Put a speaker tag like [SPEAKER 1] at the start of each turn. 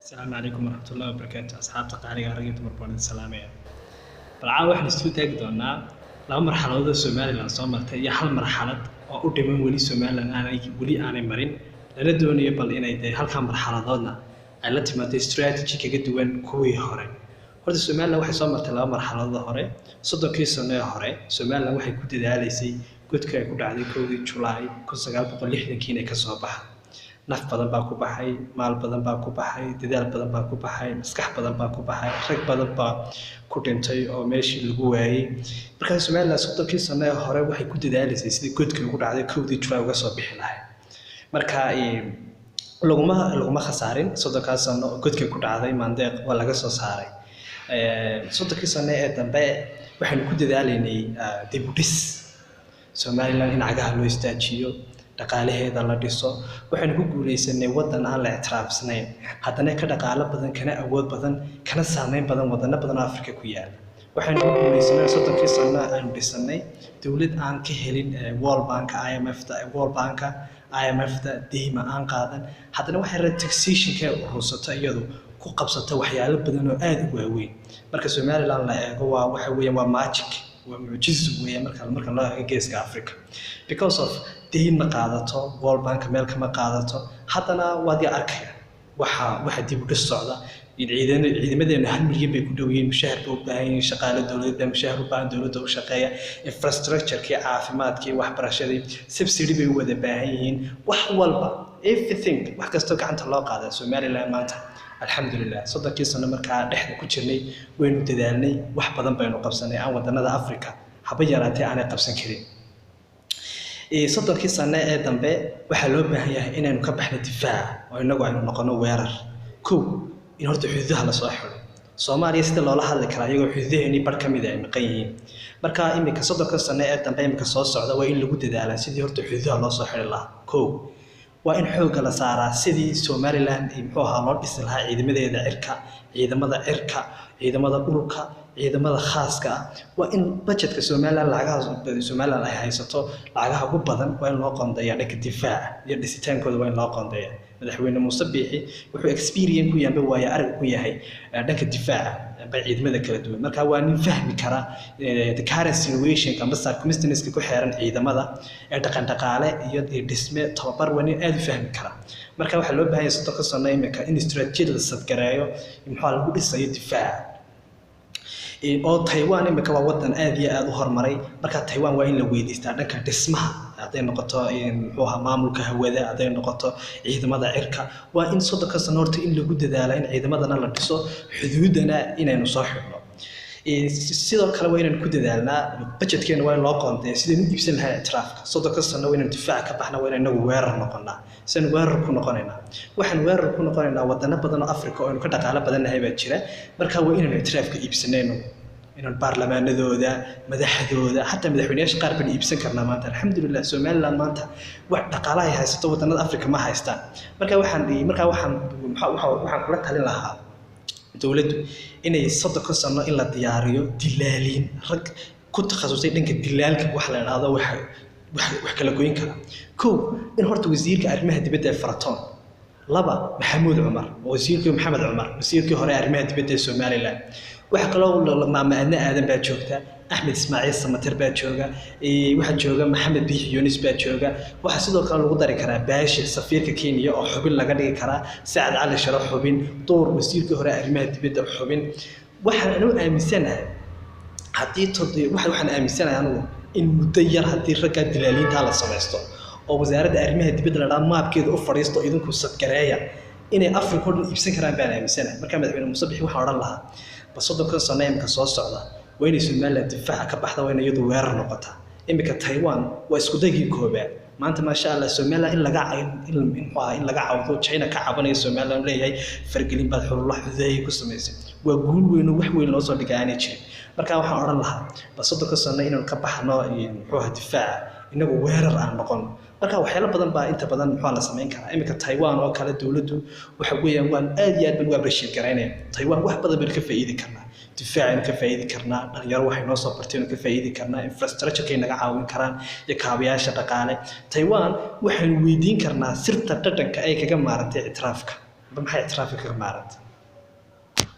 [SPEAKER 1] Asalaamu calaykum waraxmatullahi wabarakaatu. Asxaabta qaaliga, rag iyo dumar baan idin salaamaya. Bal caawa waxaan isu taagi doonaa laba marxaladood oo Somaliland soo martay iyo hal marxalad oo u dhiman weli Somaliland aanay weli aanay marin, lana doonayo bal inay dee halkaa marxaladoodna ay la timaado strategy kaga duwan kuwii hore. Horta Somaliland waxay soo martay laba marxaladood hore. 30kii sano ee hore Somaliland waxay ku dadaalaysay godka ay ku dhacday 1dii Julaay 1960kii inay kasoo baxdo. Naf badan baa ku baxay, maal badan baa ku baxay, dadaal badan baa ku baxay, maskax badan baa ku baxay, rag badan baa ku dhintay oo meeshii lagu waayey. Markaa Somaliland 30kii sano ee hore waxay ku dadaalaysay sidii godkii ugu dhacday 1dii Julaay uga soo bixi lahayd. Marka laguma khasaarin 30kaas sano. Godkii ku dhacday Maandeeq waa laga soo saaray. 30kii sano ee dambe waxaynu ku dadaalaynay dib u dhis Somaliland, in cagaha loo istaajiyo, dhaqaalaheeda la dhiso. Waxaynu ku guuleysanay waddan aan la ictiraafsanayn, haddana ka dhaqaalo badan, kana awood badan, kana saameyn badan wadano badan oo Afrika ku yaala. Waxaynu ku guuleysanay 30kii sano aynu dhisanay dowlad aan ka helin World Bank, IMF-ta, World Banka, IMF-ta deyma aan qaadan, haddana waxay ra taxationka urursato iyadu ku qabsata waxyaalo badan oo aada u waaweyn. Marka Somaliland la eego, waa waxa weeyaan waa magic, waa mucjiso weeyaan marka loo eego Geeska Africa, because of deyn ma qaadato, World Bank meel kama qaadato, haddana waad ii arkaya waxa dib u dhis socda. Ciidamadeenu 1 milyan bay ku dhow yihiin, mushahar bay u baahan yihiin, shaqaale dowladeed baa mushahar u baahan, dowladda u shaqeeya, infrastructure-kii, caafimaadkii, waxbarashadii, subsidy bay u wada baahan yihiin, wax walba, everything, wax kastoo gacanta loo qaada Somaliland maanta, alxamdulilah. 30kii sano markaa dhexda ku jirnay waynu dadaalnay, wax badan baynu qabsanay aan wadanada Africa haba yaraatee aanay qabsan karin. 30kii sano ee dambe waxaa loo baahan yahay inaynu ka baxno difaaca oo inagu aynu noqono weerar. Kow, in horta xuduudaha lasoo xidho. Soomaaliya sida loola hadli karaa iyagoo xuduudaheenii bar ka mid ay maqan yihiin? Marka iminka 30ka sano ee dambe iminka soo socda waa in lagu dadaalaa sidii horta xuduudaha loo soo xidhi lahaa. Kow, waa in xoogga la saaraa sidii Somaliland muxuu ahaa loo dhisi lahaa ciidamadeeda cirka, ciidamada cirka, ciidamada dhulka, ciidamada khaaska ah. Waa in budgetka Somaliland, lacagaha Somaliland ay haysato, lacagaha ugu badan waa in loo qoondeeyaa dhanka difaaca iyo dhisitaankooda waa in loo qoondeeyaa. Madaxweyne Muuse Biixi wuxuu experience ku yahay, waayo arag ku yahay dhanka difaaca amba ciidamada kala duwan. Marka waa nin fahmi kara the current situation amba circumstances ku xeeran ciidamada ee dhaqan dhaqaale iyo dhisme, tababar, waa nin aad u fahmi kara. Marka waxaa loo baahan yahay 30ka sano imika in istaraatiijiyad la sadgareeyo muxuu lagu dhisayo difaaca. Oo Taiwan imika waa wadan aad iyo aad u horumaray. Marka Taiwan waa in la weydiistaa dhanka dhismaha, hadday noqoto muxuu ahaa maamulka hawada, hadday noqoto ciidamada cirka. Waa in 30ka sano horta in lagu dadaala in ciidamadana la dhiso, xuduudana inaynu soo xidhno. Sidoo kale waa inaynu ku dadaalnaa budgetkeena waa in loo qoondeeya sidaynu u iibsan lahayn ictiraafka. 30ka sano waa inaynu difaaca ka baxna, waa inaynu inagu weerar noqonaa. Sidaynu weerar ku noqonaynaa? Waxaan weerar ku noqonaynaa wadano badan oo Africa oo aynu ka dhaqaalo badannahay baa jira. Marka waa inaynu ictiraafka iibsanayno, inaan baarlamaanadooda, madaxdooda, xataa madaxweyneyaasha qaar baan iibsan karnaa maanta, alxamdulilah. Somaliland maanta wax dhaqaalaha ay haysato waddanada Africa ma haystaan. Marka waxaan kula talin lahaa dowladdu inay 30ka sano in la diyaariyo dilaaliin, rag ku takhasusay dhanka dilaalka wax la idhaahdo, wax kala goyn kara. Kow, in horta wasiirka arrimaha dibadda ee Faratoon. Laba, Maxamuud Cumar, wasiirkii, Maxamed Cumar, wasiirkii hore arrimaha dibadda ee Somaliland. Waxaa kaloo Maama Adna Aadan baa joogta, Axmed Ismaaciil Samater baa jooga, waxaa jooga Maxamed Biixi Yunis baa jooga. Waxaa sidoo kale lagu dari karaa Baashi, safiirka Kenya, oo xubin laga dhigi karaa, Sacad Cali Sharo xubin, Duur, wasiirkii hore arrimaha dibadda, xubin. Waxaan anigu aaminsanahay haddii todi waxaan aaminsanahay anigu in muddo yar haddii raggaa dilaaliintaa la samaysto oo Wasaaradda Arrimaha Dibadda la dhaha maabkeeda u fadhiisto, idinku sadgareeya, inay Africa oo dhan iibsan karaan baan aaminsanahay. Marka madaxweyne Muuse Bixi waxaan odhan lahaa ba 30kan sano imika soo socda waa inay Somaliland difaaca ka baxda, waa inay iyadu weerar noqotaa. Imika Taiwan waa isku daygii koobaad. Maanta, maasha Allah, Somaliland in laga in muxuu ahaa in laga cawdo, China ka cabanaya Somaliland, leeyahay fargelin baad xulula xudeeyay ku samaysay, waa guul weyn oo wax weyn loo soo dhigay aanay jirin. Marka waxaan odhan lahaa ba 30ka sano inaanu ka baxno muxuu ahaa difaaca, inagu weerar aan noqono. Marka waxyaalo badan baa inta badan muxuu la samayn karaa. Iminka Taiwan oo kale dowladdu waxa weeyaan waan aad iyo aad baan u appreciate garaynaya. Taiwan wax badan baynu ka faa'iidi karnaa, difaacaynu ka faa'iidi karnaa, dhalinyaro waxay noo soo bartaynu ka faa'iidi karnaa, infrastructure-kay naga caawin karaan iyo kaabayaasha dhaqaale. Taiwan waxaynu weydiin karnaa sirta dhadhanka ay kaga maarantay ictiraafka. Amba maxay ictiraafi kaga maarantay?